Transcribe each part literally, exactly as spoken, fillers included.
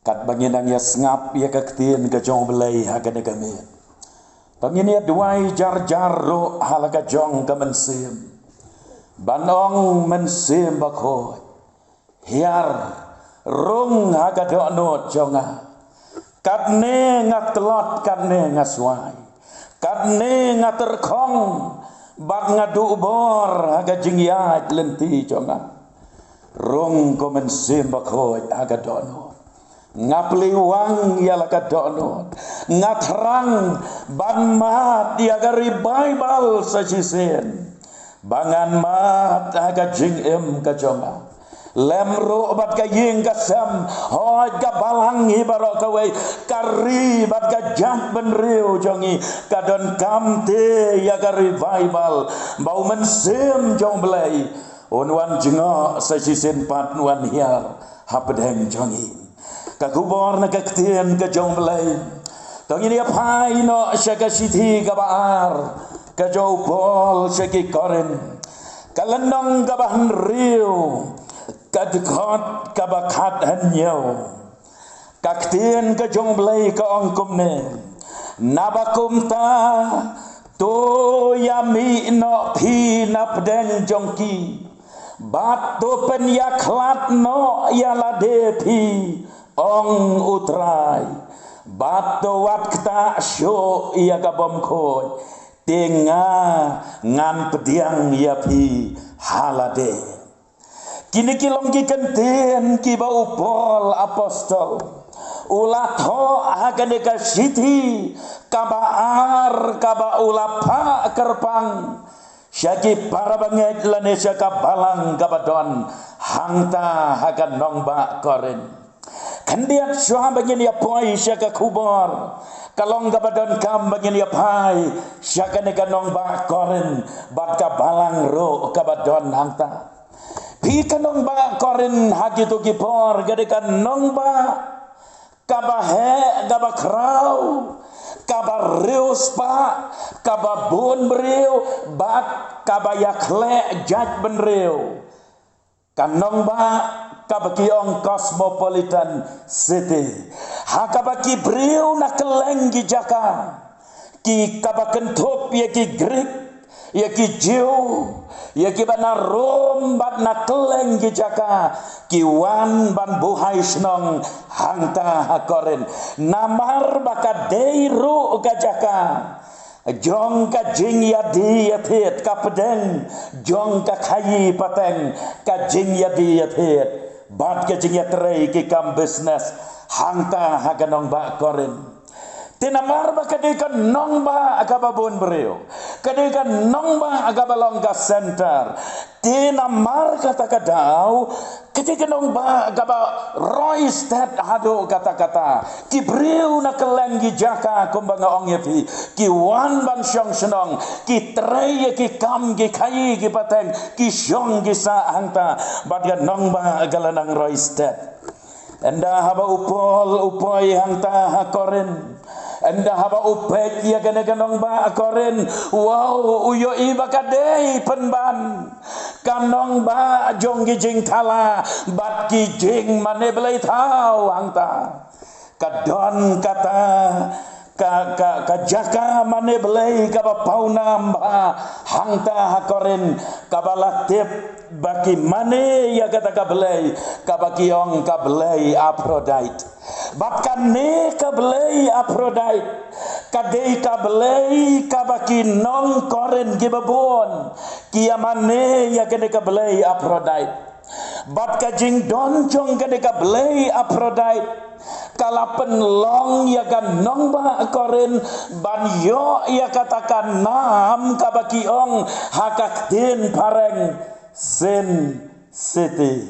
Katba ngin nang ïa sngap ïa ka ktien ka jong U Blei ha kane ka miet, to ngin ïa duwai jar jar ruh ha la ka jong ka mynsiem. Ban ong, Mynsiem Bakhuid, hiar, rung ha ka dohnud jong nga. Katne nga tlot, katne nga swai. Katne nga tyrkhong, bad nga duh bor ha ka jingïaid lynti jong nga. Rung, ko Mynsiem Bakhuid, ha ka dohnud. Nga plie wang ïa la ka dohnud. Nga thrang ban mad ïa ka revival sa shisien. Ba ngan mad ha ka jingim ka jong nga. Lem ruh bad ka ïing ka sem, hooid ka balang hi baroh kawei, ka ri bad ka jaitbynriew jong ngi, ka donkam te ïa ka revival. Ba U Mynsiem jong U Blei un wan jngoh sa shisien pat, un wan hiar hapdeng jong ngi. Ka khubor na ka ktien ka jong U Blei, to ngin ïa phai noh sha ka shithi kaba ar ka jong u Paul sha ki Korinth, ka lynnong kaba hynriew, ka dkhot kaba khathynñiew. Ka ktien ka jong U Blei ka ong kumne: Naba kumta, to ïa mih noh phi napdeng jong ki, bad to pynïakhlad noh ïa lade phi, ong U Trai, bad to wat ktah shuh ïa ka bymkhuid, te nga ngan pdiang ïa phi ha lade. Kine ki long ki kyntien kiba u Paul apostol u la thoh ha kane ka shithi kaba ar kaba u la phah kyrpang sha ki para bangeit lane sha ka balang kaba don hangta ha ka nongbah Korinth. Khyndiat shuwa ba ngin ïa poi sha ka khubor, ka long kaba donkam ba ngin ïa phai sha kane ka nongbah Korinth bad ka balang ruh kaba don hangta. Phi ka nongbah Korinth, ha kito ki por ka dei ka nongbah kaba heh, kaba khraw, kaba riewspah, kaba bun briew bad kaba ïakhleh jaitbynriew. Ka nongbah kaba ki ong cosmopolitan city, ha kaba ki briew na kylleng ki jaka, ki kaba kynthup ïa ki Grik, ïa ki Jiw, ïa kiba na Rom bad na kylleng ki jaka, ki wan ban buhai shnong hangta ha Korinth. Namar ba ka dei ruh ka jaka jong ka jingïadie ïathied, ka pdeng jong ka khaïi pateng, ka jingïadie ïathied bad ka jingïatrei ki kam business hangta ha ka nongbah Korinth. Te namar ba ka dei ka nongbah kaba bun briew, ka dei ka nongbah kaba long ka center, te namar kata ka daw ka dei ka nongbah kaba roi stet haduh katta katta. Ki briew na kylleng ki jaka, kumba nga ong ïa phi, ki wan ban shong shnong, ki trei ïa ki kam, ki khaïi ki pateng, ki shong ki sah hangta, bad ka nongbah ka la nang roi stet. Ynda haba u Paul u poi hangta ha Korinth, ynda haba u peit ïa kane ka nongbah Korinth, wow, u ïohi ba ka dei pynban ka nongbah jong ki jingthala bad ki jingmane blei thaw hangta. Ka don kata ka, ka, ka jaka mane blei kaba pawnam bha hangta ha Korinth, kaba la tip ba ki mane ïa kata ka blei kaba ki ong ka blei Aphrodite. Bad kane ka blei Aphrodite ka dei ka blei kaba ki nong Korinth kiba bun ki ïa mane ïa kane ka blei Aphrodite. Bad ka jingdon jong kane ka blei Aphrodite ka la pynlong ïa ka nongbah Korinth ban ïoh ïa kata ka nam kaba ki ong ha ka ktien phareng Sin City,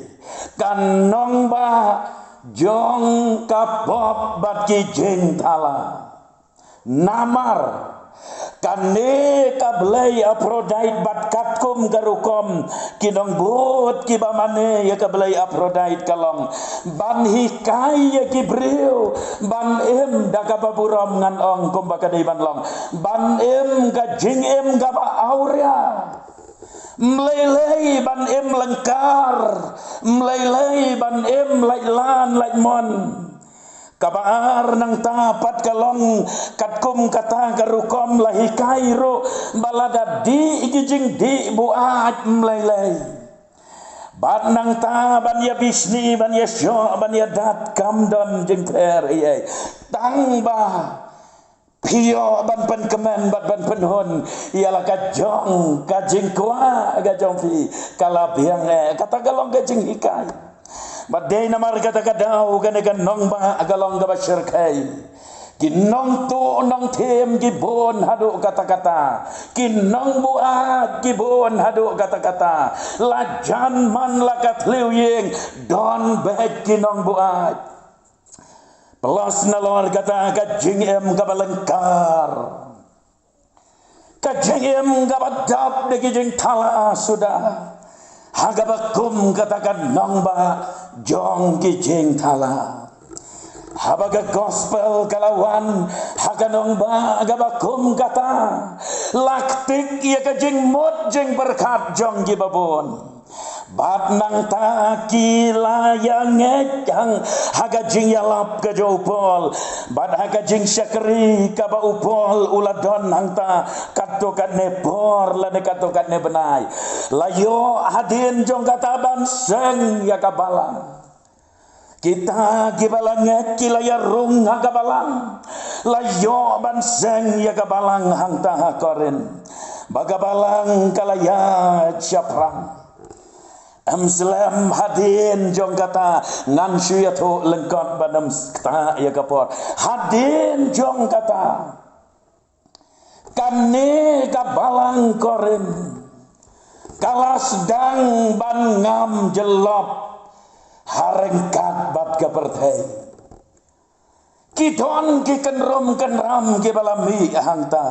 ka nongbah jong ka pop bad ki jingthala. Namar kane ka blei Aphrodite bad katkum ka rukom ki nongbud kiba mane ïa ka blei Aphrodite ka long ban hikai ïa ki briew ban im da kaba burom, ngan ong kumba ka dei ban long, ban im ka jingim kaba awria. Ym lei lei ban im lyngkar, ym lei lei ban im lait lan lait mon. Kaba ar nangta pat ka long katkum kata ka rukom la hikai ruh ba lada dih ki jingdih buaid mlei lei, bad nangta ban ïa bishni, ban ïa shoh, ban ïa dat, kam don jingpher ei ei. Tang ba phi ïoh ban pynkmen bad ban pynhun ïa la ka jong ka jingkwah ka jong phi, ka la biang eh. Kata ka long ka jinghikai. Bad dei namar kata ka daw kane ka nongbah ka long kaba shyrkhei. Ki nongtuh nongthim ki bun haduh katta katta, ki nongbuaid ki bun haduh katta katta. La jan man la ka thliew ïing, don beit ki nongbuaid. Plus nalor kata ka jingim kaba lyngkar, ka jingim kaba dap da ki jingthala suda, ha kaba kum kata ka nongbah jong ki jingthala. Haba ka gospel ka la wan ha ka nongbah kaba kum kata, la ktik ïa ka jingmut jingpyrkhat jong ki babun. Bad nangta ki la ïa ngeit hang ha ka jingïalap ka jong u Paul, bad ha ka jingshakri kaba u Paul u la don hangta katto katne por lane katto katne bnai. La ïoh hadien jong kata ban seng ïa ka balang. Kita kiba la ngeit ki la ïa rung ha ka balang, la ïoh ban seng ïa ka balang hangta ha Korinth. Ba ka balang ka la ïaid shaphrang. Em slem hadien jong kata, ngan shu ïathuh lyngkot ban ym ktah ïa ka por. Hadien jong kata, kane ka balang Korinth ka la sdang ban ngam jyllop ha ryngkat bad ka pyrthei. Ki don ki kynrum kynram kiba la mih hangta.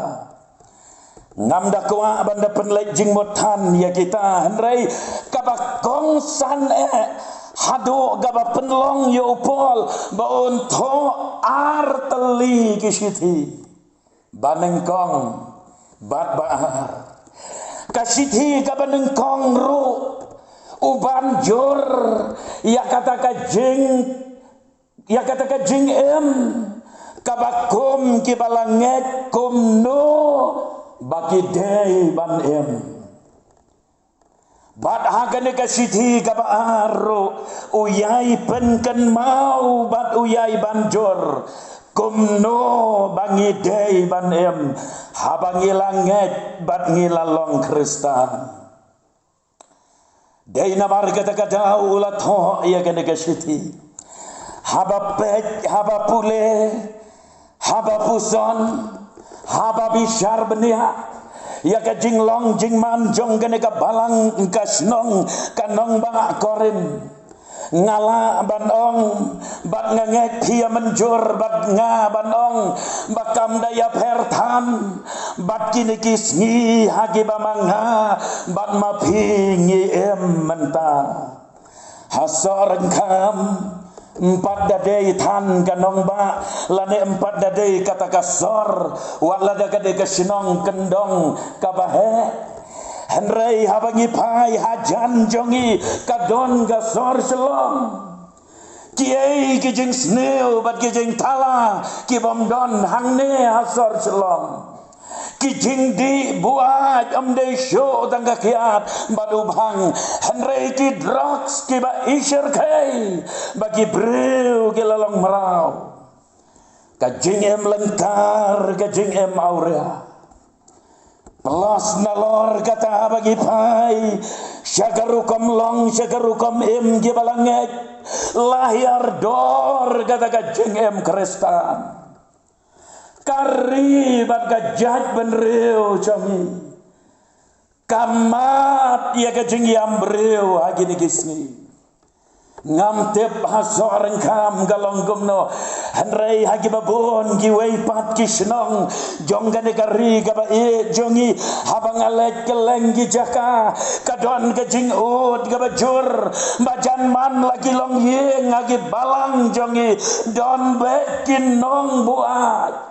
Ngam da kwah ban da pynleit jingmut than ïa kita, hynrei kaba kongsan eh haduh kaba pynlong ïa u Paul ba un thoh ar tylli ki shithi. Ba nyngkong bad ba ar. Ka shithi kaba nyngkong ruh u ban jur ïa kata ka jing, ïa kata ka jingim kaba kum kiba la ngeit kumno ba ki dei ban im. Bad ha kane ka shithi kaba ar ruh u ïai pynkynmaw bad u ïai ban jur kumno ba ngi dei ban im haba ngi la ngeit bad ngi la long Khristan. Dei namar kata ka daw u la thoh ïa kane ka shithi. Haba peit, haba pule, haba puson, haba bishar bniah ïa ka jinglong jingman jong kane ka balang, ka shnong, ka nongbah Korinth. Nga lah ban ong bad nga ngeit phi ïa mynjur bad nga ban ong ba kam da ïapher than bad kine ki sngi ha kiba ma nga bad ma phi ngi im mynta. Ha soh ryngkham, em pat da dei than ka nongbah lane em pat da dei kata ka sor, wat lada ka dei ka shnong kyndong kaba heh. Hynrei haba ngi phai hajan jong ngi ka don ka sor Shillong. Kiei ki jingsniew bad ki jingthala kibym don hangne ha sor Shillong. Ki jingdih buaid ym dei shuh tang ka kiad bad u bhang, hynrei ki drugs kiba i shyrkhei ba ki briew ki la long mraw. Ka jingim lyngkar, ka jingim awria. Plus nalor kata ba ngi phai sha ka rukom long, sha ka rukom im kiba la ngeit, la hiar dor kata ka jingim Khristan. Ka ri bad ka jaitbynriew jong ngi ka mad ïa ka jingïam briew ha kine ki sngi. Ngam tip ha soh ryngkham ka long kumno, hynrei ha kiba bun kiwei pat ki shnong jong kane ka ri kaba ïeit jong ngi, haba nga leit kylleng ki jaka, ka don ka jingud kaba jur ba jan man la ki longïing ha ki balang jong ngi don beit ki nongbuaid.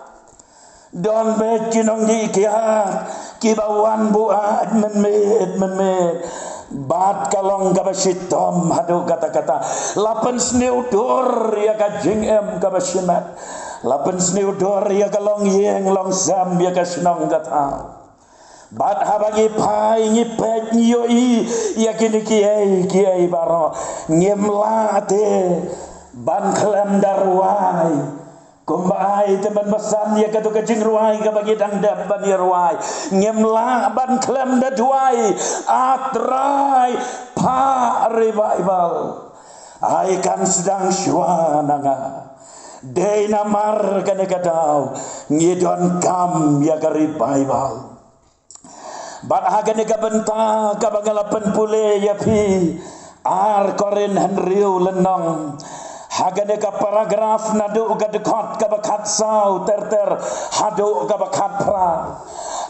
Don beit ki nongdih kiad kiba wan buaid mynmiet mynmiet. Bad ka long kaba shitom haduh katta katta. La pynsniew dur ïa ka jingim kaba shimet. La pynsniew dur ïa ka longïing longsem, ïa ka shnong ka thaw. Bad haba ngi phai, ngi peit, ngi ïohi ïa kine kiei kiei baroh, ngim lah te ban khlem da rwai. Kumba ai te ban basan ïa kato ka jingrwai kaba ngi dang dep ban ïa rwai. Ngim lah ban khlem da duwai: A Trai, phah revival. Ai kan sdang shuwa na nga. Dei namar kane ka daw ngi donkam ïa ka revival. Bad ha kane ka bynta kaba nga la pynpule ïa phi, Ar Korinth hynriew lynnong, ha kane ka paragraph naduh ka dkhot kaba khatsaw ter ter haduh kaba khatphra.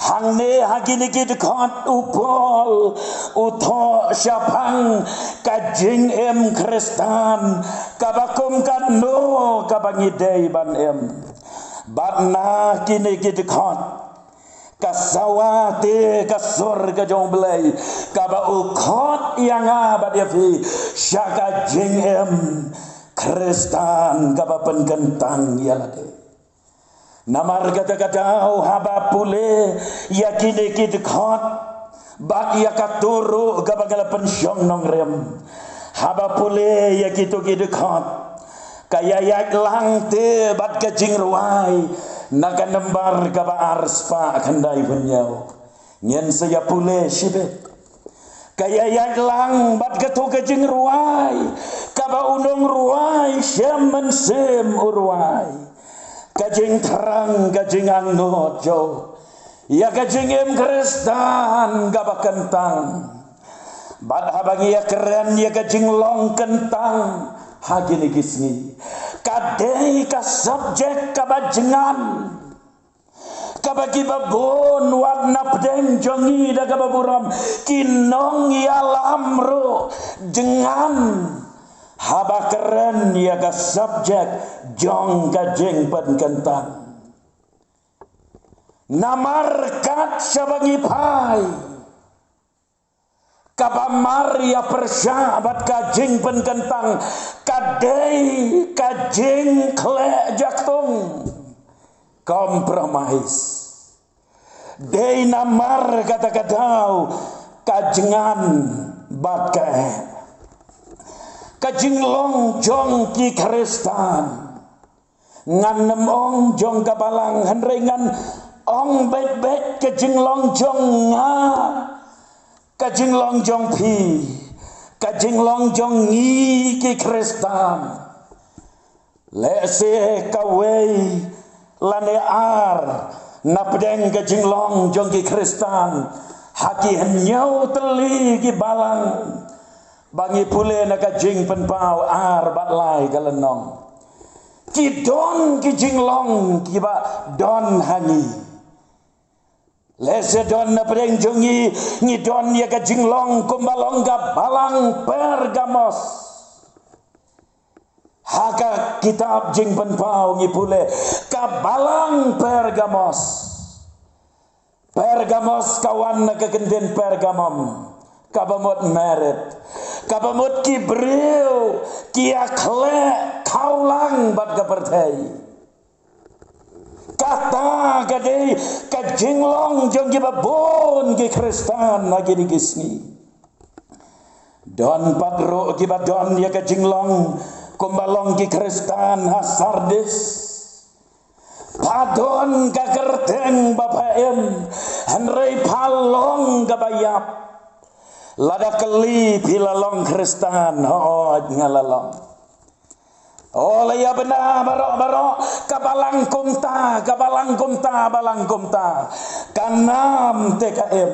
Hangne ha kine ki dkhot u Paul u thoh shaphang ka jingim Khristan kaba kum kano kaba ngi dei ban im. Bad na kine ki dkhot, ka sawa te ka sur ka jong U Blei kaba u khot ïa nga bad ïa phi sha ka jingim Khristan kaba pynkyntang ïa lade. Namar kata ka daw haba pule ïa kine ki dkhot bad ïa kato ruh kaba nga la pynshong nongrim, haba pule ïa kito ki dkhot, ka ïaid lang te bad ka jingrwai na ka nombar kaba ar spah khyndai phew hynñiew. Ngin sa ïa pule shibit. Ka ïaid lang bad kato ka jingrwai kaba u nongrwai shem mynsiem u rwai. Ka jingthrang, ka jingangnud jong u ïa ka jingim Khristan kaba kyntang. Bad haba ngi ïa kren ïa ka jinglong kyntang ha kine ki sngi, ka dei ka subject kaba jngan, kaba kiba bun wat na pdeng jong ngi da kaba burom, ki nongïalam ruh jngan haba kren ïa ka subject jong ka jingpynkyntang. Namar kat shaba ngi phai, kaba mar ïa pyrshah bad ka jingpynkyntang ka dei ka jingkhleh jaktung, compromise. Dei namar kata ka daw ka jngan bad ka eh. Ka jinglong jong ki Khristan, ngan nym ong jong ka balang, hynrei ngan ong beit beit ka jinglong jong nga, ka jinglong jong phi, ka jinglong jong ngi ki Khristan. Lehse kawei lane ar na pdeng ka jinglong jong ki Khristan ha ki hynñiew tylli ki balang ba ngi pule na ka Jingpynpaw ar bad lai ka lynnong, ki don ki jinglong kiba don ha ngi. Lehse don na pdeng jong ngi, ngi don ïa ka jinglong kumba long ka balang Pergamos. Ha ka kitab Jingpynpaw ngi pule, ka balang Pergamos. Pergamos ka wan na ka kyntien Pergamum, kaba mut merit, kaba mut ki briew ki ïa khleh khawlang bad ka pyrthei. Kata ka dei ka jinglong jong kiba bun ki Khristan ha kine ki sngi. Don pat ruh kiba don ïa ka jinglong kumba long ki Khristan ha Sardis. Pha don ka kyrteng ba pha im, hynrei pha long kaba ïap. Lada kylli phi, la long Khristan? Hooid, nga la long. O, la ïa bna baroh baroh, ka balang kumta, ka balang kumta, balang kumta. Ka nam te ka im,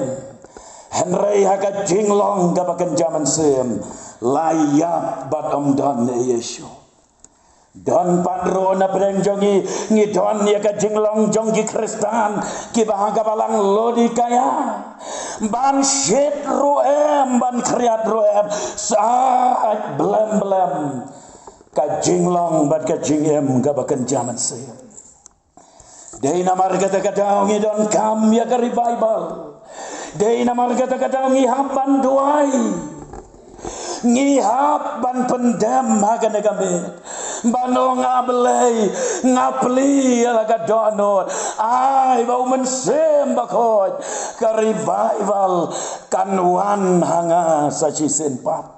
hynrei ha ka jinglong kaba kynja mynsiem, la ïap bad ym don Ïa Jisu. Don pat ruh na pdeng jong ngi, ngi don ïa ka jinglong jong ki Khristan kiba ha ka balang Laodikaia. Ban shit ruh em, ban khriat ruh em, sa blem blem ka jinglong bad ka jingim kaba kynja mynsiem. Dei namar kata ka daw ngi donkam ïa ka revival. Dei namar kata ka daw ngi hap ban duwai. Ngi hap ban pyndem ha kane ka miet. Ban ong, A Blei, nga plie ïa la ka dohnud. Ai ba u Mynsiem Bakhuid, ka revival kan wan ha nga sa shisien pat.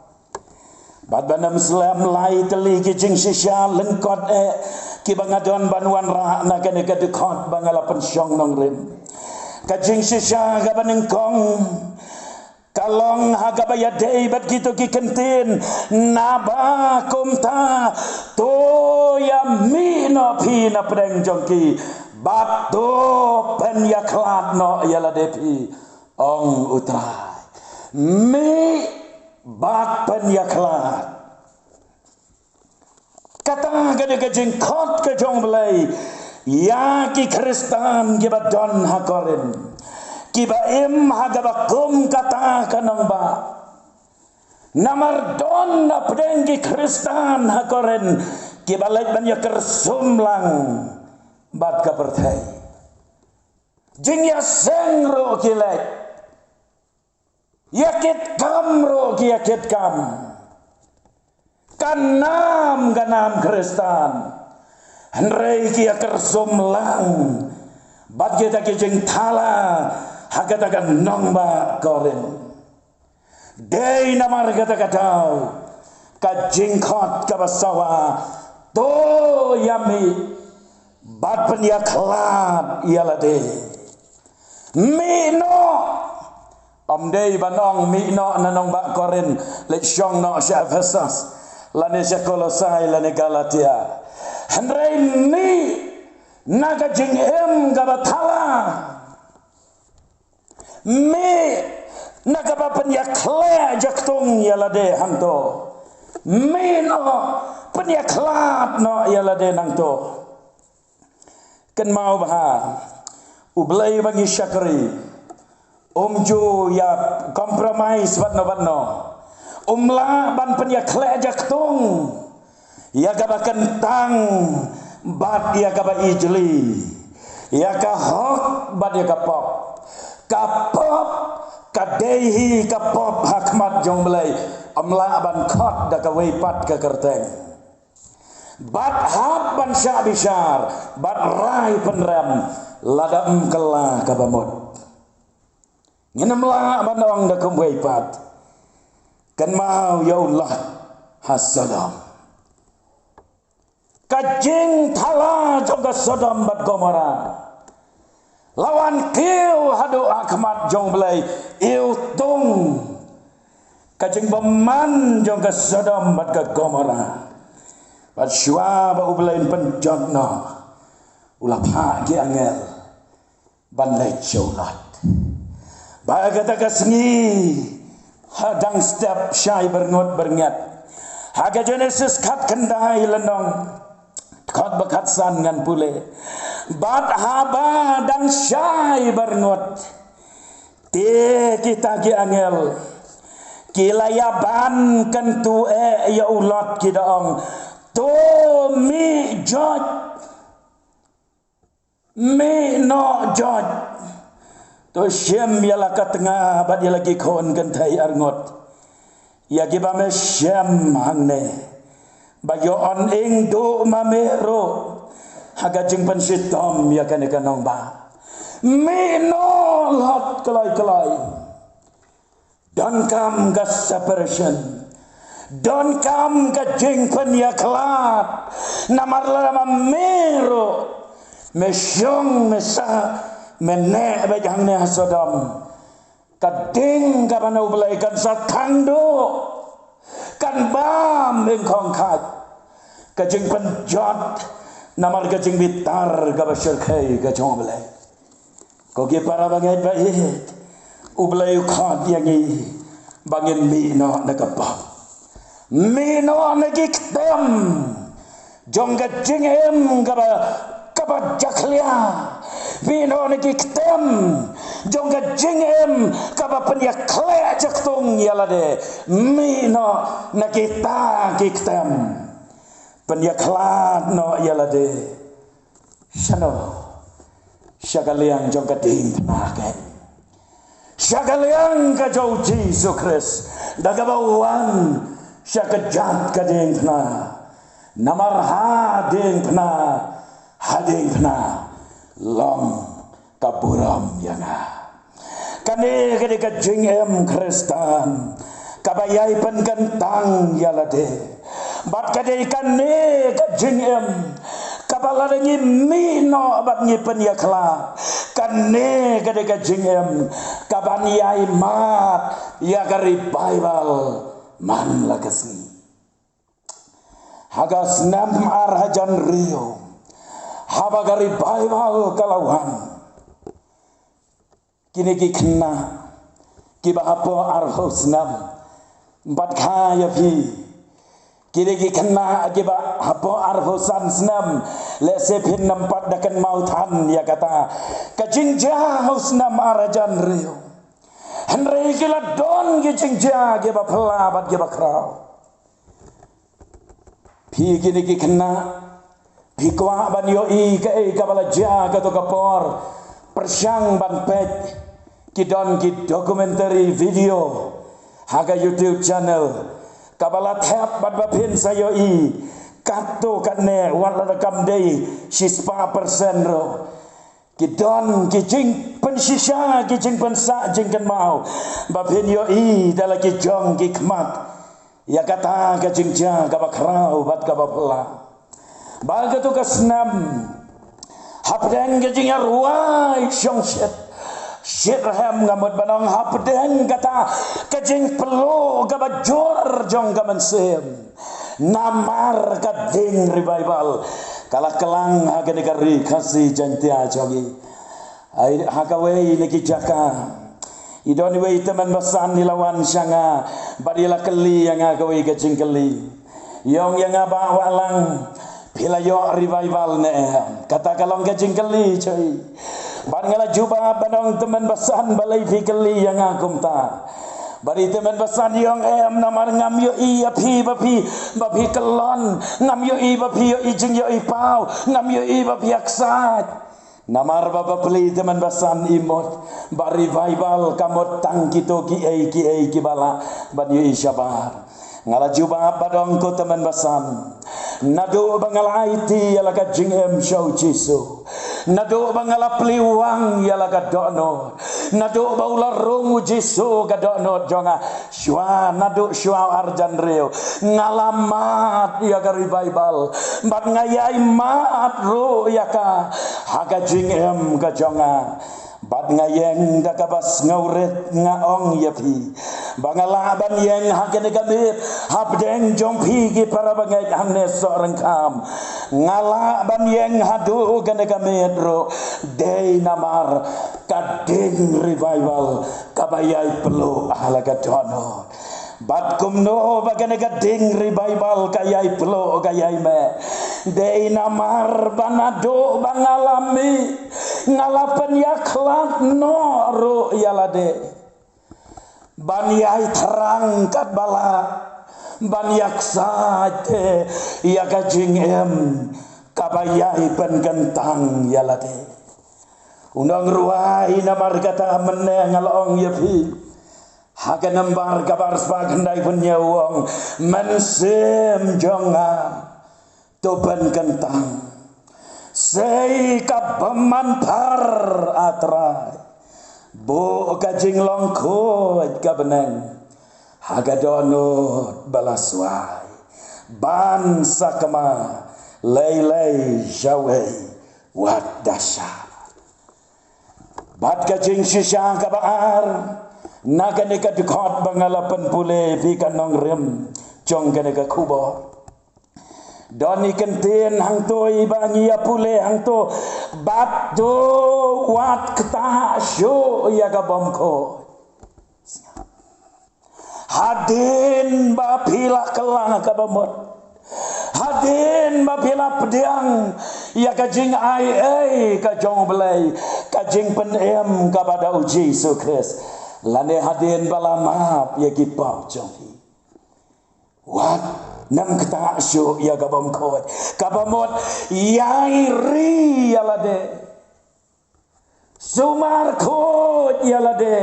Bad ban ym slem, lai tylli ki jingshisha lyngkot eh kiba nga don ban wanrah na kane ka dkhot ba nga la pynshong nongrim. Ka jingshisha kaba nyngkong ka long ha kaba ïadei bad kito ki kyntien, naba kumta to ïa mih noh phi na pdeng jong ki bad to pynïakhlad noh ïa lade phi, ong U Trai. Mih bad pynïakhlad. Kata ka dei ka jingkhot ka jong U Blei ïa ki Khristan kiba don ha Korinth, kiba im ha kaba kum kata ka nongbah. Namar don na pdeng ki Khristan ha Korinth kiba leit ban ïa kyrsum lang bad ka pyrthei. Jingïaseng ruh ki leit. Ïa kit kam ruh ki ïa kit kam. Ka nam ka nam Khristan. Hynrei ki ïa kyrsum lang bad kita ki jingthala ha kata ka nongbah Korinth. Dei namar kata ka daw ka jingkhot kaba sawa, to ïa mih bad pynïakhlad ïa lade. Mih noh. Ym dei ban ong mih noh na nongbah Korinth, leit shong noh sha Ephesus, lane sha Kolosai, lane Galatia. Hynrei mih na ka jingim kaba thala. Mih na kaba pynïakhleh jaktung ïa lade hangto. Mih noh, pynïakhlad noh ïa lade nangto. Kynmaw bha, U Blei ba ngi shakri um ju ïa compromise bad no bad no. Um lah ban pynïakhleh jaktung ïa kaba kyntang bad ïa kaba ijli, ïa ka hok bad ïa ka pop. Ka pop ka dei hi ka pop ha khmat jong U Blei, ym lah ban khot da kawei pat ka kyrteng. Bad hap ban shah bishar bad rai pynrem lada ym kylla kaba mut. Ngin ym lah ban ong da kumwei pat. Kynmaw ïa u Lot ha Sodom. Ka jingthala jong ka Sodom bad Gomorrah la wan kiew haduh ha khmat jong U Blei, iwtung ka jingbymman jong ka Sodom bad ka Gomorrah. Bad shuwa ba U Blei un pynjot noh, u la phah ki angel ban leit sha u Lot. Ba kata ka sngi, ha dang step shai byrngut byrngiat. Ha ka Genesis khatkhyndai lynnong, dkhot ba khatsan ngan pule. Bad haba dang shai byrngut, te kita ki angel ki la ïa ban kyntu eh ïa u Lot, ki da ong, to mih joit. Mih noh joit. To shim ïa la ka tnga bad ïa la ki khun kynthei arngut, ïa kiba me shem hangne, ba ïoh on ing duh ma me ruh ha ka jingpynshitom ïa kane ka nongbah. Mih noh Lot, kloi kloi. Donkam ka separation. Donkam ka jingpynïakhlad. Namar lada ma me ruh me shong me sah, me neh beit hangne ha Sodom, ka ding kaba na U Blei kan sa khang duh, kan bam ing khong khait. Ka jingpynjot namar ka jingbitar kaba shyrkhei ka jong U Blei. Ko ki para bangeit ba ïeit, U Blei u khot ïa ngi ba ngin mih noh na ka pop. Mih noh na ki ktem jong ka jingim kaba, kaba jakhlia. Mih noh na ki ktem jong ka jingim kaba pynïakhleh jaktung ïa lade. Mih noh na kita ki ktem. Pynïakhlad noh ïa lade. Shano? Sha ka liang jong ka diengphna kein. sha ka liang ka jong u Jisu Khrist, da kaba wan sha ka jait ka diengphna. Namar ha diengphna, ha diengphna long ka burom ïa nga. Kane ka dei ka jingim Khristan kaba ïai pynkyntang ïa lade. Bad ka dei kane ka jingim kaba lada ngi mih noh bad ngi pynïakhlad, kane ka dei ka jingim kaban ïai mad ïa ka revival man la ka sngi. Ha ka snem ar hajar hynriew, haba ka revival ka la wan, kine ki khynnah kiba hapoh arphew snem, bad kha ïa phi, kine ki khynnah kiba hapoh arphew san snem, lehse phin ym pat da kynmaw than ïa kata ka jingjia ha u snem ar hajar hynriew. Hynrei ki la don ki jingjia kiba phylla bad kiba khraw. Phi kine ki khynnah, phi kwah ban ïohi kaei kaba la jia kato ka por? Pyrshang ban peit, ki don ki documentary video ha ka YouTube channel kaba la thep bad ba phin sa ïohi katto katne, wat la da kam dei shispah percent ruh. Ki don ki jingpynshisha, ki jingpynsah jingkynmaw, ba phin ïohi da la ki jong ki khmat ïa kata ka jingjia kaba khraw bad kaba phylla. Ba kato ka snem, hapdeng ka jingïarwai shongshit, shitrhem, nga mut ban ong, hapdeng kata ka jingpluh kaba jur jong ka mynsiem, namar ka ding revival ka la klang ha kane ka ri Khasi Jaiñtia jong ngi. Ai, ha kawei na ki jaka, i don iwei i tymmen basan i la wan sha nga bad i la kylli ïa nga kawei ka jingkylli. I ong ïa nga, Bah Wahlang, phi la ïoh revival ne em? Kata ka long ka jingkylli jong i. Bad nga la jubab ban ong, Tymmen basan, balei phi kylli ïa nga kumta? Bad i tymmen basan i ong, Em, namar ngam ïohi ïa phi ba phi, ba phi kyllon, ngam ïohi ba phi ïohi jingïohi paw, ngam ïohi ba phi ïaksaid. Namar ba bapli, tymmen basan, i mut ba revival ka mut tang kito kiei kiei kiba lah ban ïohi shabar. Nga la jubab bad ong, Ko tymmen basan, naduh ba nga la aiti ïa la ka jingim sha u Jisu, naduh ba nga la plie wang ïa la ka dohnud, naduh ba u la rung u Jisu ka dohnud jong nga, shuwa, naduh shuwa ar hajar hynriew, nga la mad ïa ka revival bad nga ïai mad ruh ïa ka ha ka jingim ka jong nga. Bad nga ïeng da kaba sngewrit, nga ong ïa phi, ba nga lah ban ïeng ha kane ka miet hapdeng jong phi ki para bangeit hangne Sohryngkham. Nga lah ban ïeng haduh kane ka miet ruh, dei namar ka ding revival kaba ïai pluh ha la ka dohnud. Bad kumno ba kane ka ding revival ka ïai pluh, ka ïai meh? Dei namar ba naduh ba nga la mih, nga la pynïakhlad noh ruh ïa lade ban ïai thrang katba lah ban ïaksaid ïa ka jingim kaba ïai pynkyntang ïa lade. U nongrwai namar kata mynne nga la ong ïa phi ha ka nambar kaba arspah khyndaiphew hynñiew, u ong, Mynsiem jong nga, to pynkyntang, sei ka bymman phar, A Trai, buh ka jinglong khuid ka bneng ha ka dohnud ba la swai, ban sakma lei lei shawei wat da shah. Bad ka jingshisha kaba ar na kane ka dkhot ba nga la pynpule ïa phi, ka nongrim jong kane ka khubor. Don i kyntien hangto iba ngi ïa pule hangto, bad to wat ktah shuh ïa ka bymkhuid. Hadien ba phi la kylla kaba mut, hadien ba phi la pdiang ïa ka jingai ei ka jong U Blei, ka jingpynim kaba da U Jisu Khrist, lane hadien ba la map ïa ki pop jong phi, wat nym ktah shuh ïa ka bymkhuid. Kaba mut, ïai ri ïa lade, sumar khuid ïa lade,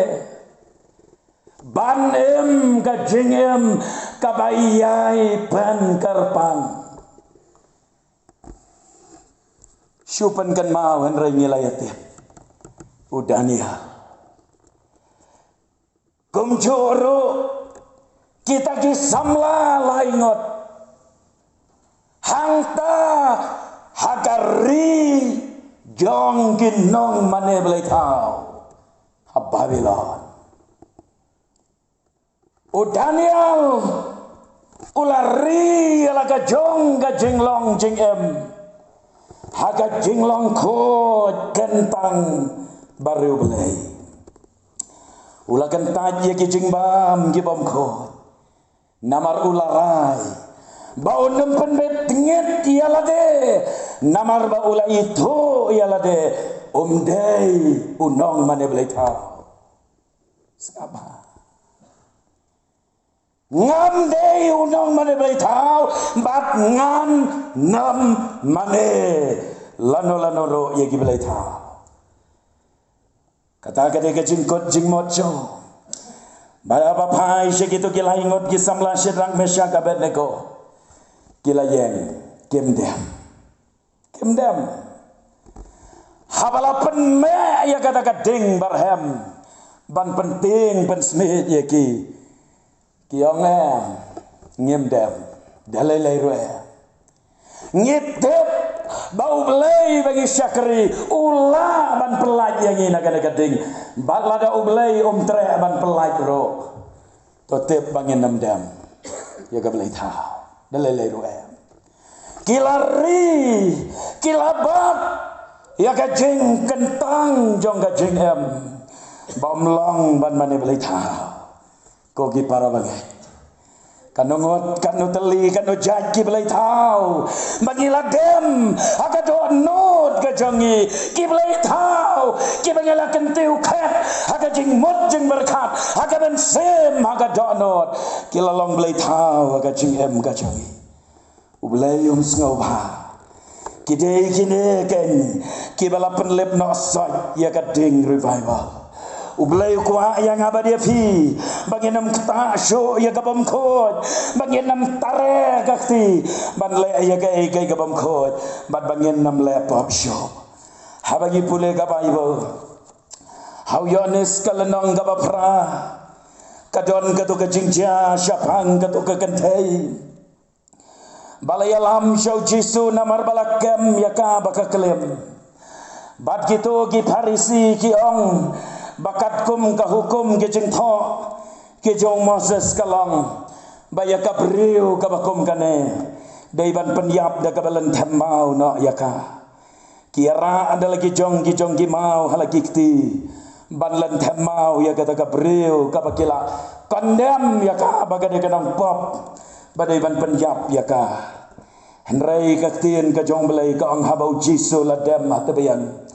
ban im ka jingim kaba ïai pynkyrpang. Shu pynkynmaw hynrei ngi la ïatip u Daniel. Kumjuh ruh kita ki samla laingut hangta ha ka ri jong ki nongmane blei thaw ha Babilon. U Daniel u la ri ïa la ka jong ka jinglong jingim ha ka jinglong khuid kyntang bad U Blei. U la kyntait ïa ki jingbam ki bym khuid. Namar u la rai ba un ym pynbeit ngeit ïa lade, namar ba u la ithuh ïa lade um dei u nongmane blei thaw. Sngap bha. Ngam dei u nongmane blei thaw bad ngan nym mane lano lano ruh ïa ki blei thaw. Kata ka dei ka jingkut jingmut jong. Bad haba phai sha kito ki laingut ki samla Shadrak, Meshak, Abednego, ki la ïeng, kim dem. Kim dem. Haba la pynmeh ïa kata ka ding barhem ban pyntieng pynsmit ïa ki, ki ong, em, ngim dem. Da lei lei ruh em. Ngi tip ba U Blei ba ngi shakri u lah ban pyllait ïa ngi na kane ka ding. Bad lada U Blei um treh ban pyllait ruh, to tip ba ngin nym dem ïa ka blei thaw da lei lei ruh em. Ki la ri, ki la bat ïa ka jingkyntang jong ka jingim ba ym long ban mane blei thaw. Ko ki para bangeit, kano ngut, kano tylli, kano jait ki blei thaw ba ngi la dem ha ka dohnud ka jong ngi, ki blei thaw kiba ngi la kyntiew khet ha ka jingmut jingpyrkhat, ha ka mynsiem, ha ka dohnud, ki la long blei thaw ha ka jingim ka jong ngi. U Blei um sngewbha. Ki dei kine keiñ kiba la pynlip noh sait ïa ka ding revival. U Blei u kwah ïa nga bad ïa phi ba ngin nym ktah shuh ïa ka bym khuid, ba ngin nym tare ka kti ban leh ïa kaei kaei ka bym khuid, bad ba ngin nym leh pop shuh. Haba ngi pule ka Baibl, ha u Ïoannis ka lynnong kaba phra, ka don kato ka jingjia shaphang kato ka kynthei ba la ïalam sha u Jisu namar ba la kem ïa ka ba ka klim. Bad kito ki Pharisi ki ong ba katkum ka hukum ki jingthoh ki jong u Moses ka long ba ïa ka briew kaba kum kane dei ban pynïap da kaba lynthem maw noh ïa ka. Ki ïarah da la ki jong ki jong ki maw ha la ki kti ban lynthem maw ïa kata ka briew kaba ki la condemn ïa ka ba ka dei ka nongpop ba dei ban pynïap ïa ka. Hynrei ka ktien ka jong U Blei ka ong haba u Jisu la dem ha tbian,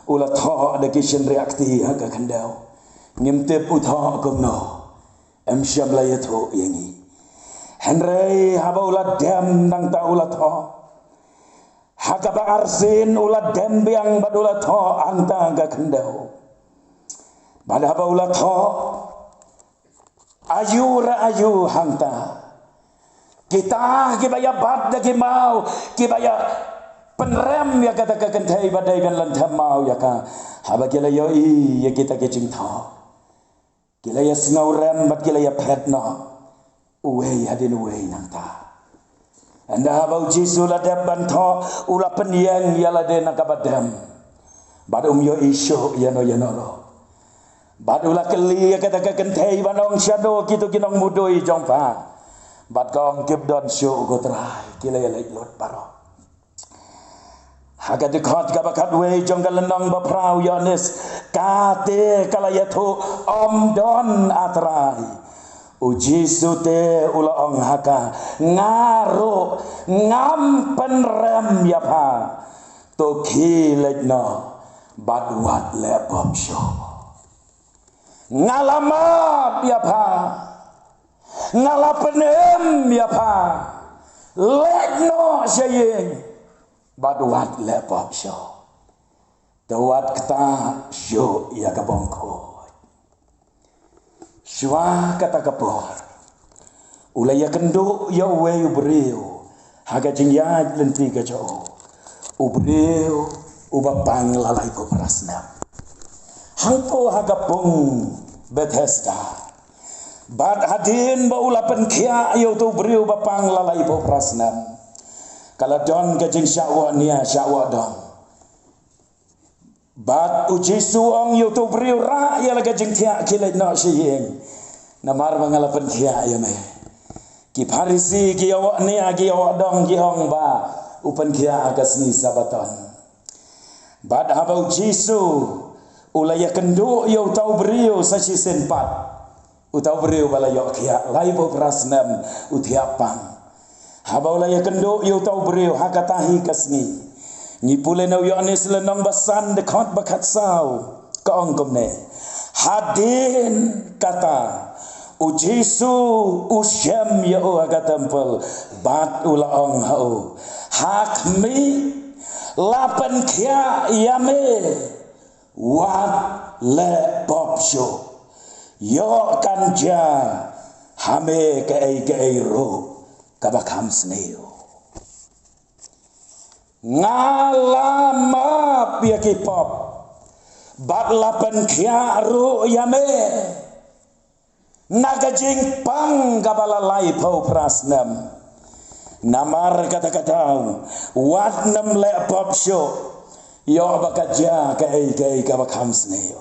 u la thoh da ki shynriah kti ha ka khyndew. Ngim tip u thoh kumno, em shym la ïathuh ïa ngi. Hynrei haba u la dem nangta u la thoh. Ha kaba arsien u la dem biang bad u la thoh hangta ka khyndew. Bad haba u la thoh, aïu re aïu hangta, kita kiba ïa bat da ki maw, kiba ïa pynrem ïa kata ka kynthei ba dei ban lynthem maw ïa ka, haba ki la ïohi ïa kita ki jingthoh, ki la ïa sngewrem bad ki la ïa phet noh uwei hadien uwei nangta. Ynda haba u Jisu la dep ban thoh, u la pynïeng ïa lade na kaba dem, bad um ïohi shuh ïano ïano ruh. Bad u la kylli ïa kata ka kynthei ban ong, shano kito ki nongmudui jong pha? Bad ka ong, kim don shuh ko Trai, ki la ïa leit lut baroh. Ha ka dkhot kaba khatwei jong ka lynnong ba phra u Ïoannis, kata ka la ïathuh, ym don, A Trai. U Jisu te u la ong ha ka, nga ruh ngam pynrem ïa pha. To khie leit noh bad wat leh pop shuh. Nga la map ïa pha. Nga la pynim ïa pha. Leit noh sha ïing bad wat leh pop shuh. To wat ktah shuh ïa ka bym khuid. Shuwa kata ka por, u la ïakynduh ïa uwei u briew ha ka jingïaid lynti ka jong u, u briew uba pang la laiphew phra snem, hangto ha ka pung Bethesda. Bad hadien ba u la pynkhiah ïa uto u briew ba pang la laiphew phra snem, ka la don ka jingshah wah nia shah wah dong. Bad u Jisu u ong ïa uto u briew, rah ïa la ka jingthiah, khie leit noh sha ïing, namar ba nga la pynkhiah ïa me. Ki Pharisi ki ïa wah nia, ki ïa wah dong, ki ong ba u pynkhiah ha ka sngi Sabaton. Bad haba u Jisu u la ïakynduh ïa uto u briew sa shisien pat, uto u briew ba la ïoh khiah laiphew phra snem, u thiah pang, haba u la ïakynduh ïa uto u briew ha kata hi ka sngi, ngi pule na u Ïoannis lynnong ba san, dkhot ba khatsaw, ka ong kumne: Hadien kata, u Jisu u shem ïa u ha ka templ, bad u la ong ha u: Ha khmih, la pynkhiah ïa me, wat leh pop shuh, ïoh kan jia ha me kaei kaei ruh kaba kham sniew. Nga la map ïa ki pop, bad la pynkhiah ruh ïa me na ka jingpang kaba la laiphew phra snem. Namar kata ka daw, wat nym leh pop shuh, ïoh ba ka jia kaei kaei kaba kham sniew.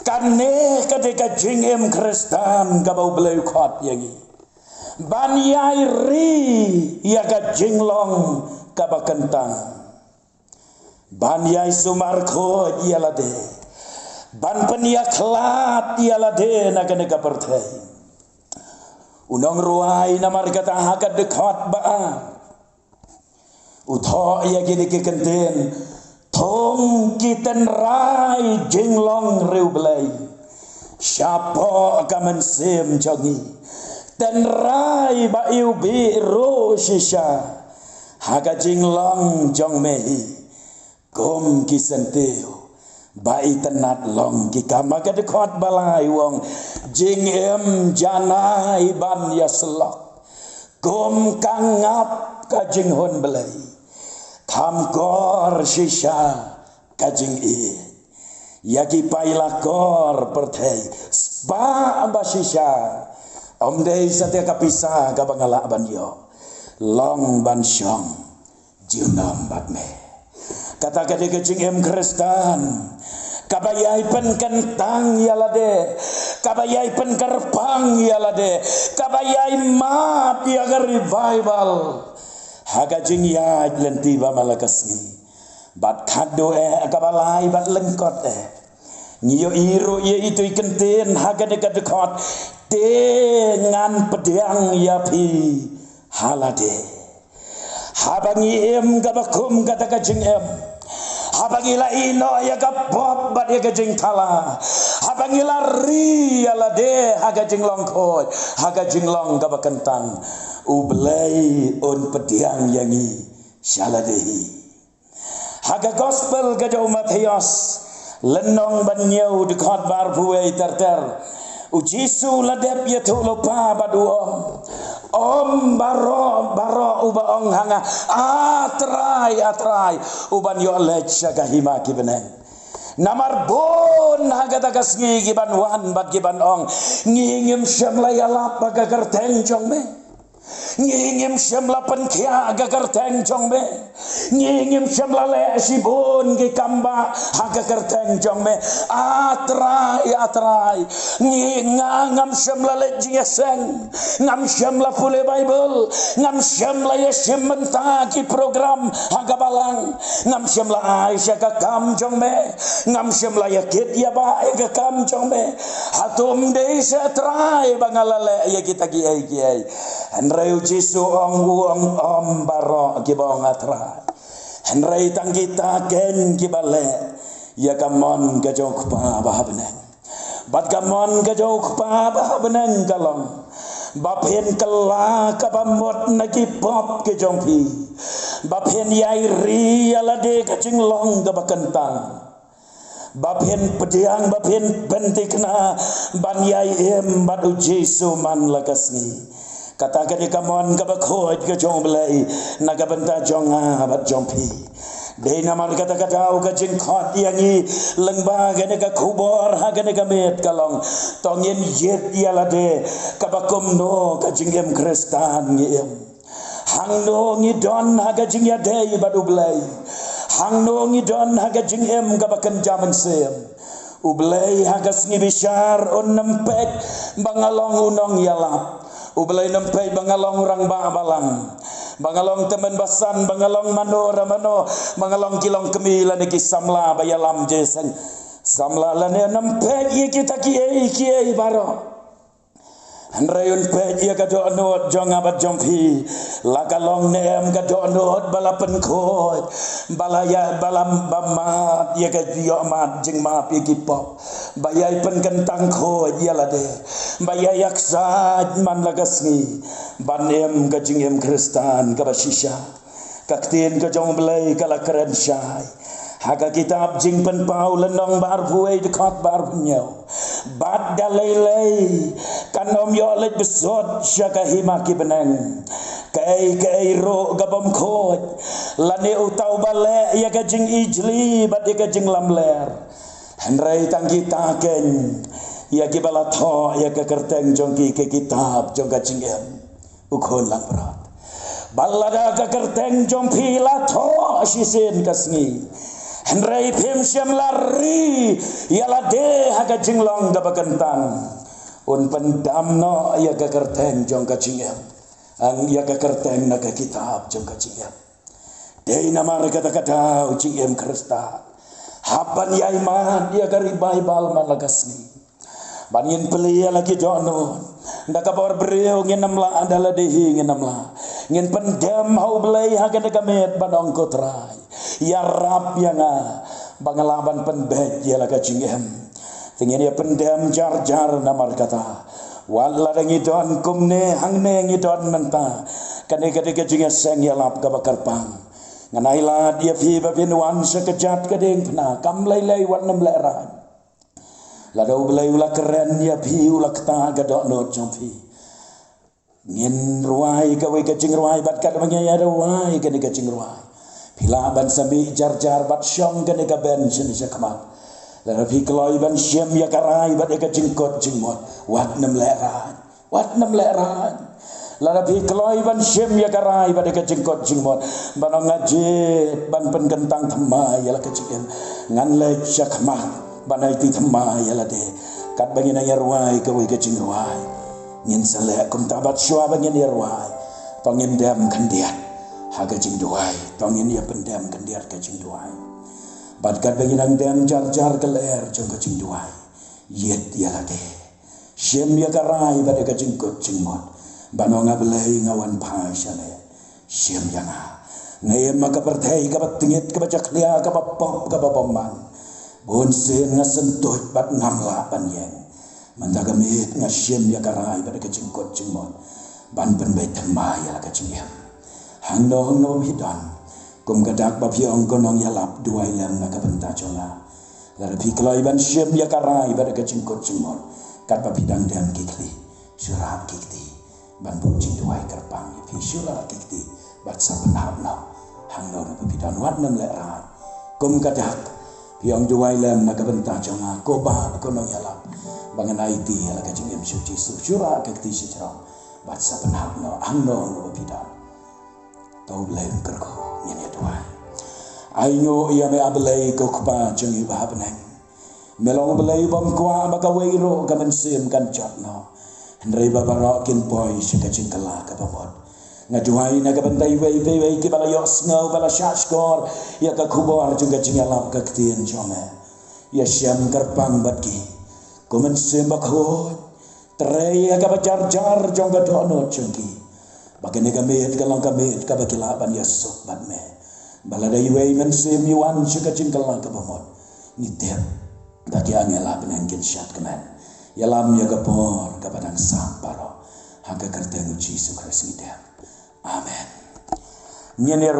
Kane ka dei ka jingim Khristan kaba U Blei u khot ïa ngi, ban ïai ri ïa ka jinglong kaba kyntang, ban ïai sumar khuid ïa lade, ban pynïakhlad ïa lade na kane ka pyrthei. U nongrwai namar kata ha ka dkhot ba ar u thoh ïa kine ki kyntien: Thung ki tynrai jinglong riewblei shapoh ka mynsiem jong ngi, tynrai ba iwbih ruh shisha ha ka jinglong jong me hi, kum ki syntiew ba itynnad long ki kam. Ha ka dkhot ba lai u ong: Jingim janai ban ïasyllok kum ka ngap ka jinghun blei, kham kor shisha ka jingïeit ïa ki paidbah kor pyrthei. Spah ba shisha, ym dei satia ka pisa kaba nga lah ban ïoh, long ban shong junom bad me. Kata ka dei ka jingim Khristan kaba ïai pynkyntang ïa lade, kaba ïai pynkyrpang ïa lade, kaba ïai mad ïa ka revival ha ka jingïaid lynti ba man la ka sngi. Bad khadduh eh kaba lai bad lyngkot eh, ngi ïohi ruh ïa itu i kyntien ha kane ka dkhot: Te ngan pdiang ïa phi ha lade. Haba ngi im kaba kum kata ka jingim, haba ngi la ïehnoh ïa ka pop bad ïa ka jingthala, haba ngi la ri ïa lade ha ka jinglong khuid, ha ka jinglong kaba kyntang, U Blei un pdiang ïa ngi sha lade hi. Ha ka Gospel ka jong u Mathaios, lynnong ba hynñiew, dkhot ba arphew wei ter ter, u Jisu u la dep ïathuhlypa bad u ong: Ym baroh baroh uba ong ha nga, A Trai, A Trai, u ban ïoh leit sha ka hima ki bneng. Namar bun ha kata ka sngi ki ban wan bad ki ban ong: Ngi ngim shym la ïalap ha ka kyrteng jong me. Ngi ngim shym la pynkhiah ha ka kyrteng jong me. Ngi ngim shym la leh shibun ki kam bah ha ka kyrteng jong me. A Trai, A Trai, ngi, nga ngam shym la leit jingïaseng, ngam shym la pule Baibl, ngam shym la ïashim bynta ki program ha ka balang, ngam shym la ai sha ka kam jong me, ngam shym la ïakit ïabah ïa ka kam jong me. Hato ym dei seh, Trai, ba nga la leh ïa kita kiei kiei? Hynrei u Jisu u ong, u ong: Ym baroh kiba ong A Trai, hynrei tang kita kein kiba leh ïa ka mon ka jong U Kpa ba ha bneng. Bad ka mon ka jong U Kpa ba ha bneng ka long ba phin kylla kaba mut na ki pop ki jong phi, ba phin ïai ri ïa lade ka jinglong kaba kyntang, ba phin pdiang, ba phin pynthikna ban ïai im bad U Jisu man la ka sngi. Kata ka dei ka mon kaba khuid ka jong U Blei na ka bynta jong nga bad jong phi. Dei namar kata ka daw ka jingkhot ïa ngi lyngba kane ka khubor ha kane ka miet ka long, to ngin ïit ïa lade, kaba kumno ka jingim Khristan ngi im. Hangno ngi don ha ka jingïadei bad U Blei. Hangno ngi don ha ka jingim kaba kynja mynsiem. U Blei ha ka sngi bishar un ym peit ba nga long u nongïalap. U Blei un ym peit ba nga long u rangbah balang, ba nga long tymmen basan, ba nga long mano re mano, ba nga long ki longkmie lane ki samla ba ïalam jingïaseng samla lane, un ym peit ïa kita kiei kiei baroh. Hynrei un peit ïa ka dohnud jong nga bad jong phi. La ka long ne em ka dohnud ba la pynkhuid, ba la ïa, ba la, ba mad ïa ka ïohmad jingmap ïa ki pop, ba ïai pynkyntang khuid ïa lade, ba ïai ïaksaid man la ka sngi ban im ka jingim Khristan kaba shisha. Ka ktien ka jong U Blei ka la kren shai ha ka kitab Jingpynpaw lynnong ba arphew wei, dkhot ba arphew hynñiew: Bad da lei lei kan ym ïoh leit bsut sha ka hima ki bneng kaei kaei ruh ka bym khuid, lane uta uba leh ïa ka jingijli bad ïa ka jinglamler. Hynrei tang kita keiñ ïa kiba la thoh ïa ka kyrteng jong ki ha ka kitab jong ka jingim U Khun langbrot. Bad lada ka kyrteng jong phi la thoh shisien ka sngi, hynrei phim shym la ri ïa lade ha ka jinglong kaba kyntang, un pyndam noh ïa ka kyrteng jong ka jingim, ang ïa ka kyrteng na ka kitab jong ka jingim. Dei namar kata ka daw jingim Khristan, hap ban ïai mad ïa ka revival man la ka sngi. Ban ngin plie ïa la ki dohnud. Da ka bor briew ngin ym lah, da lade hi ngin ym lah. Ngin pyndem ha U Blei ha kane ka miet ban ong, Ko Trai, ïarap ïa nga ba nga lah ban pynbeit ïa la ka jingim. Te ngin ïa pyndem jar jar namar kata. Wat lada ngi don kumne hangne ngi don mynta, kane ka dei ka jingïaseng ïalap kaba kyrpang. Ngan ai lad ïa phi ba phin wan sha ka jait ka diengphna, kam lei lei, wat nym lehraiñ. Lada U Blei u la kren ïa phi, u la ktah ka dohnud jong phi, ngin rwai kawei ka jingrwai, bad katba ngin ïa rwai kane ka jingrwai, phi lah ban sa mih jar jar bad shong kane ka bench shane shakhmat. Lada phi kloi ban shim ïa ka rai bad ïa ka jingkut jingmut, wat nym lehraiñ. Wat nym lehraiñ. Lada phi kloi ban shim ïa ka rai bad ïa ka jingkut jingmut, ban ong, Nga jied ban pynkyntang thymmai ïa la ka jingim, ngan leit shakhmat ban aiti thymmai ïa lade. Katba ngin nang ïa rwai kawei ka jingrwai, ngin sa leh kumta, bad shuwa ba ngin ïa rwai, to ngin dem khyndiat ha ka jingduwai. To ngin ïa pyndem khyndiat ka jingduwai. Bad katba ngin nang dem jar jar ka lyer jong ka jingduwai, ïit ïa lade. Shim ïa ka rai bad ïa ka jingkut jingmut, ban ong, A Blei, nga wan phai shane. Shim ïa nga. Nga im ha ka pyrthei kaba tngit, kaba jakhlia, kaba pop, kaba bymman. Bun sien nga syntuid bad ngam lah ban ïeng. Mynta ka miet nga shim ïa ka rai bad ïa ka jingkut jingmut ban pynbeit thymmai ïa la ka jingim. Hangno hangno phi don, kum ka dak ba phi ong, Ko Nongïalap, duwai lem na ka bynta jong nga. Lada phi kloi ban shim ïa ka rai bad ïa ka jingkut jingmut, katba phi dang dem ki khlieh, shu rah ki kti ban buh jingduwai kyrpang ïa phi. Shu rah ki kti bad sa pynhap noh. Hangno hangno ba phi don, wat nym lehraiñ. Kum ka dak, phi ong, Duwai lem na ka bynta jong nga, ko Bah, ko Nongïalap, ba ngan aiti ïa la ka jingim sha U Jisu. Shu rah ki kti shajrong bad sa pynhap noh, hangno hangno ba phi don. To U Blei un kyrkhu, ngin ïa duwai. Ainguh ïa me, A Blei, ko Kpa jong ngi uba ha bneng. Me long U Blei ubym kwah ba kawei ruh ka mynsiem kan jot noh, hynrei ba baroh kin poi sha ka jingkylla kaba mut. Nga duwai na ka bynta iwei pa iwei kiba la ïohsngew, ba la shahshkor ïa ka khubor jong ka jingïalap ka ktien jong me. Ïashem kyrpang bad ki, ko Mynsiem Bakhuid. Trei ïa kaba jar jar jong ka dohnud jong ki, ba kane ka miet ka long ka miet kaba ki lah ban ïasuk bad me. Ba lada iwei i mynsiem i wan sha ka jingkylla kaba mut, ngi tip ba ki angel ha bneng kin shad kmen. Ïalam ïa ka por kaba dang sah baroh. Ha ka kyrteng U Jisu Khrist ngi dep. Amen. Ngin ïa